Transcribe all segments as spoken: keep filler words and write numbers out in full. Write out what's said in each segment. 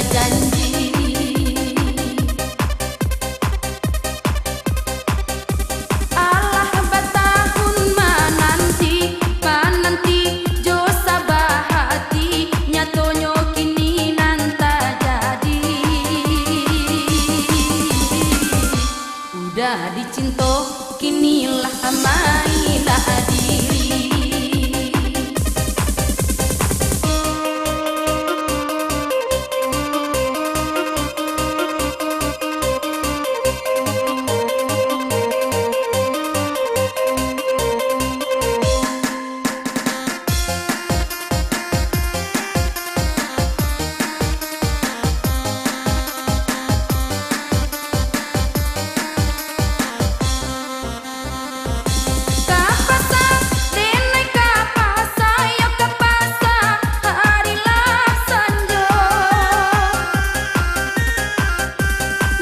janji. Alah batahun mananti, mananti jo sabah hati, nyatonyo kini nan tajadi. Udah dicinto, kinilah mailah diri. Ka pasa, denai ka pasa, yo ka pasa, hari lah sanjo.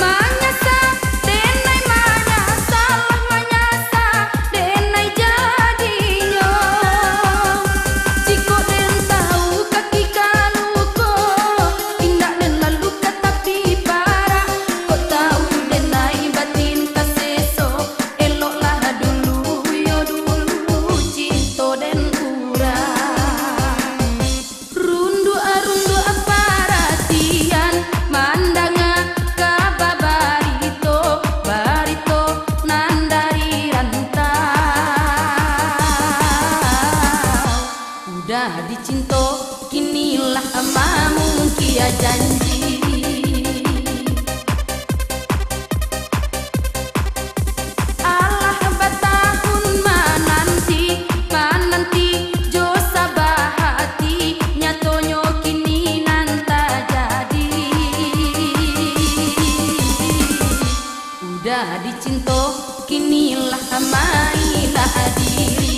Manyasa, denai manyasa, lah manyasa, denai jadinyo. Jikok den tahu kaki ka luko, indak den lalu ka tapi parak. Kok tahu denai batin ka seso, eloklah dulu, yo dulu cinto den urang. Runduak-runduak paratian, mandanga kaba barito, barito nan dari rantau. Udah dicinto, kinilah mamungkia janji. Alah batahun mananti, mananti jo sabah hati, nyatonyo kini nan tajadi. Udah dicinto, kinilah mailah diri.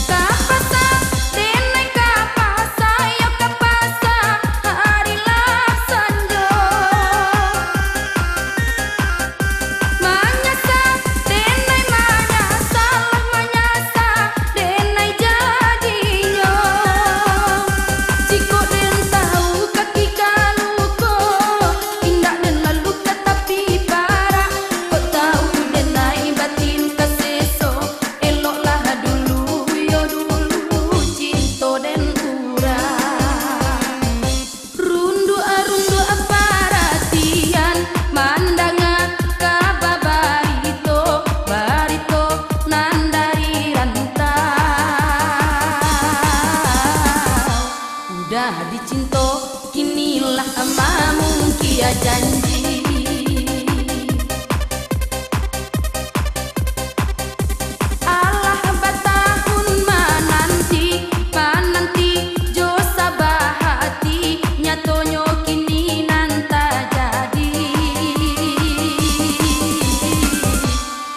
Ka pasa, denai ka pasa, yo ka pasa, hari lah sanjo. Manyasa, denai manyasa, lah manyasa, denai jadinyo. Jikok den tahu kaki ka luko, indak den lalu ka tapi parak. Kok tahu denai batin ka seso, eloklah dulu, yo dulu cinto den urang. Runduak-runduak paratian, mandanga kaba barito, barito nan dari rantau. Udah dicinto, kinilah mamungkia janji. Alah batahun mananti, mananti jo sabah hati, nyatonyo kini nan tajadi.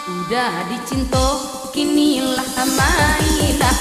Udah dicinto, kinilah mailah